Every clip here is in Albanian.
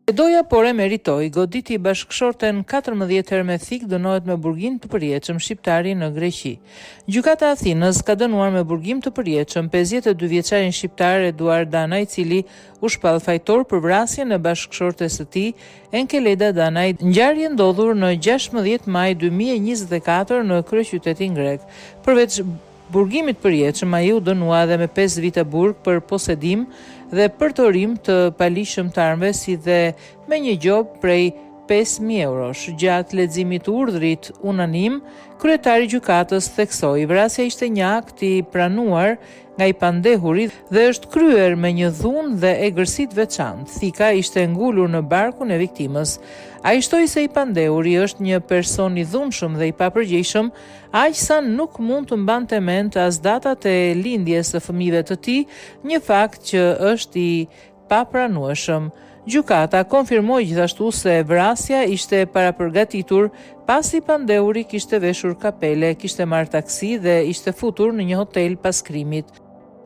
E doja por e meritoi, goditi bashkëshorten 14 herë me thikë, dënohet me burgim të përjetshëm shqiptari në Greqi. Gjykata e Athinës ka dënuar me burgim të përjetshëm 52 vjeçarin shqiptar Eduard Danaj, i cili u shpall fajtor për vrasjen e bashkëshortes së tij, Enkeleda Danaj, ngjarje ndodhur në 16 maj 2024 në kryeqytetin grek. Përveç burgimit të përjetshëm, ai u dënua edhe me 5 vite burg për posedim dhe përdorim të paligjshëm të armëve si dhe me një gjobë prej 5.000 eurosh. Gjatë leximit të urdhrit unanim, kryetari i gjykatës theksoi, vrasja ishte një akt i pranuar nga i pandehuri dhe është kryer me një dhunë dhe egërsi të veçantë. Thika ishte ngulur në barkun e viktimës. Ai shtoi se i pandehuri është një person i dhunshëm dhe i papërgjegjshëm, aq sa nuk mund të mbante mend as datat e lindjes së fëmijëve të tij, një fakt që është i papranueshëm. Gjykata konfirmoi gjithashtu se vrasja ishte parapërgatitur pasi i pandehuri kishte veshur kapele, kishte marrë taksi dhe ishte futur në një hotel pas krimit.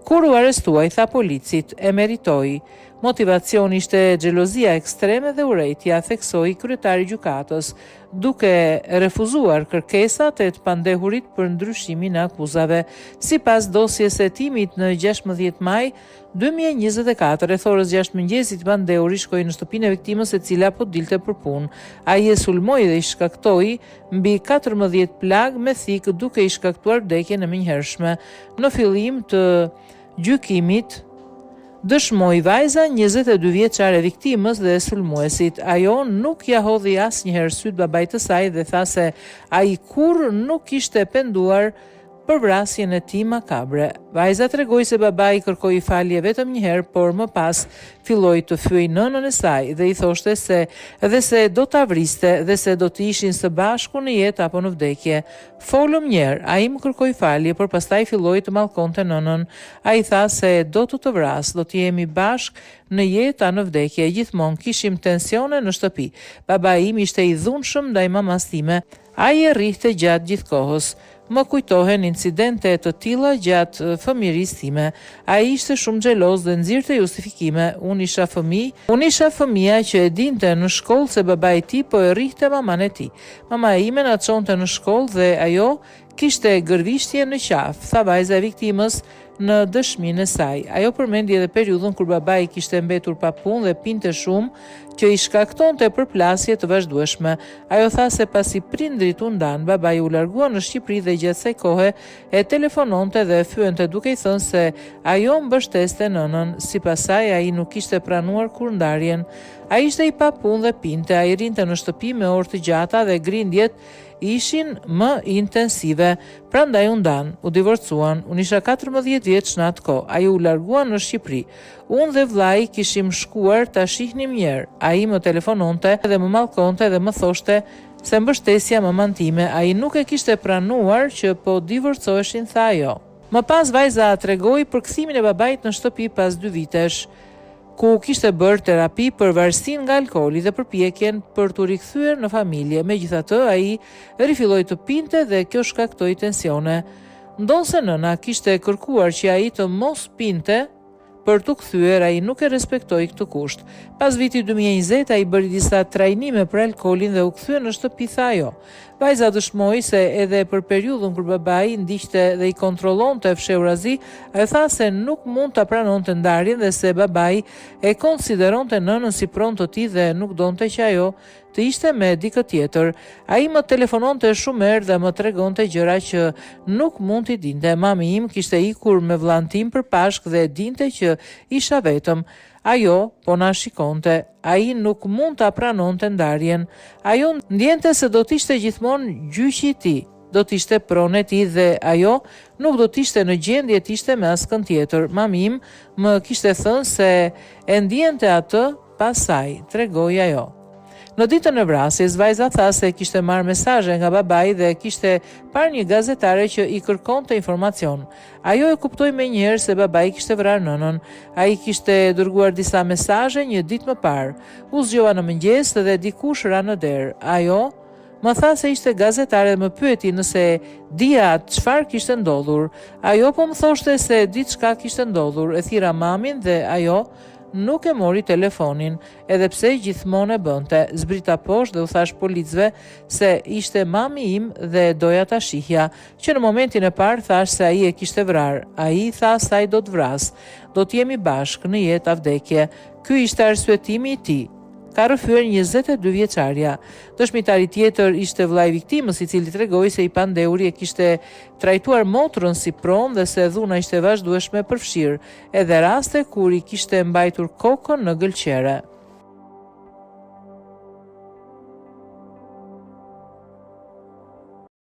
Kur u arrestua, i tha policit, e meritoi. Motivacioni ishte xhelozia ekstreme dhe urrejtja, theksoi kryetari i gjykatës, duke refuzuar kërkesat e të pandehurit për ndryshimin e akuzave. Sipas dosjes së hetimit në 16 maj 2024, rreth orës 6 mëngjesit, i pandehuri shkoi në shtëpinë e viktimës e cila po dilte për punë. Ai e sulmoi dhe i shkaktoi mbi 14 plagë me thikë duke i shkaktuar vdekjen e menjëhershme. Në fillim të gjykimit dëshmoi vajza 22 vjeçare e viktimës dhe e sulmuesit. Ajo nuk ia hodhi asnjëherë sytë babait të saj dhe tha se ai kurrë nuk kishte penduar për vrasjen e tij makabre. Vajza tregoi se babai i kërkoi falje vetëm një herë, por më pas filloi të fyejë nënën e saj dhe i thoshte se dhe se do ta vriste dhe se do të ishin së bashku në jetë apo në vdekje. Folëm një herë, ai më kërkoi falje, por pastaj filloi të mallkonte nënën. Ai tha se do të të vras, do të jemi bashkë në jetë a në vdekje. Gjithmonë kishim tensione në shtëpi. Babai im ishte i dhunshëm ndaj mamasë time. Ai e rrihte gjatë gjithë kohës. Më kujtohen incidente të tilla gjatë fëmijërisë time. Ai ishte shumë xheloz dhe nxirrte justifikime. Unë isha fëmijë, unë isha fëmija që e dinte në shkollë se babai i tij po e rrihte mamanë e tij. Mamaja ime na çonte në shkollë dhe ajo kishte gërvishtje në qafë, tha vajza e viktimës në dëshminë e saj. Ajo përmendi edhe periudhën kur babai kishte mbetur pa punë dhe pinte shumë, që i shkaktonte përplasje të vazhdueshme. Ajo tha se pasi prindërit u ndanë, babai u largua në Shqipëri dhe gjatë kësaj kohe e telefononte dhe e fyente duke i thënë se ajo mbështeste nënën. Sipas saj, ai nuk kishte pranuar kurrë ndarjen. Ai ishte i papunë dhe pinte, ai rrinte në shtëpi me orë të gjata dhe grindjet ishin më intensive. Prandaj u ndanë, u divorcuan. Unë isha 14 vjeç në atë kohë. Ai u largua në Shqipëri. Unë dhe vëllai kishim shkuar ta shihnim një herë. Ai më telefononte dhe më mallkonte dhe më thoshte se mbështesja mamanë time. Ai nuk e kishte pranuar që po divorcoheshin, tha ajo. Më pas vajza tregoi për kthimin e babait në shtëpi pas dy vitesh, ku kishte bërë terapi për varësinë nga alkooli dhe përpjekjen për t'u rikthyer në familje. Megjithatë, ai rifilloi të pinte dhe kjo shkaktoi tensione. Ndonëse nëna kishte kërkuar që ai të mos pinte për t'u kthyer, ai nuk e respektoi këtë kusht. Pas vitit 2020 ai bëri disa trajnime për alkoolin dhe u kthye në shtëpi, tha ajo. Vajza dëshmoi se edhe për periudhën kur babai i ndiqte dhe i kontrollonte fshehurazi, ajo tha se nuk mund ta pranonte ndarjen dhe se babai e konsideronte nënën si pronë të tij dhe nuk donte që ajo të ishte me dikë tjetër. Ai më telefononte shumë herë dhe më tregonte gjëra që nuk mund t'i dinte. Mami im kishte ikur me vëllanë tim për Pashkë dhe e dinte që isha vetëm. Ajo po na shikonte. Ai nuk mund ta pranonte ndarjen. Ajo ndjente se do të ishte gjithmonë gjyshi i tij, do të ishte pronë e tij dhe ajo nuk do të ishte në gjendje të ishte me askënd tjetër. Mami im më kishte thënë se e ndiente atë pas saj, tregoi ajo. Në ditën e vrasjes, vajza tha se kishte marrë mesazhe nga babai dhe kishte parë një gazetare që i kërkonte informacion. Ajo e kuptoi menjëherë se babai kishte vrarë nënën. Ai kishte dërguar disa mesazhe një ditë më parë. U zgjova në mëngjes dhe dikush ra në derë. Ajo më tha se ishte gazetare dhe më pyeti nëse dija çfarë kishte ndodhur. Ajo po më thoshte se diçka kishte ndodhur. E thirra mamin dhe ajo. Nuk e mori telefonin, edhe pse gjithmonë e bënte. Zbrita poshtë dhe u thashë policëve se ishte mami im dhe doja ta shihja. Që në momentin e parë thashë se ai e kishte vrarë. Ai tha se ai do të vrasë. Do të jemi bashkë, në jetë a vdekje. Ky ishte arsyetimi i tij. Ka rrëfyer 22 vjeçarja. Dëshmitari tjetër ishte vëllai i viktimës, i cili tregoi se i pandehuri e kishte trajtuar motrën si pronë dhe se dhuna ishte e vazhdueshme përfshirë edhe raste kur i kishte mbajtur kokën në gëlqere.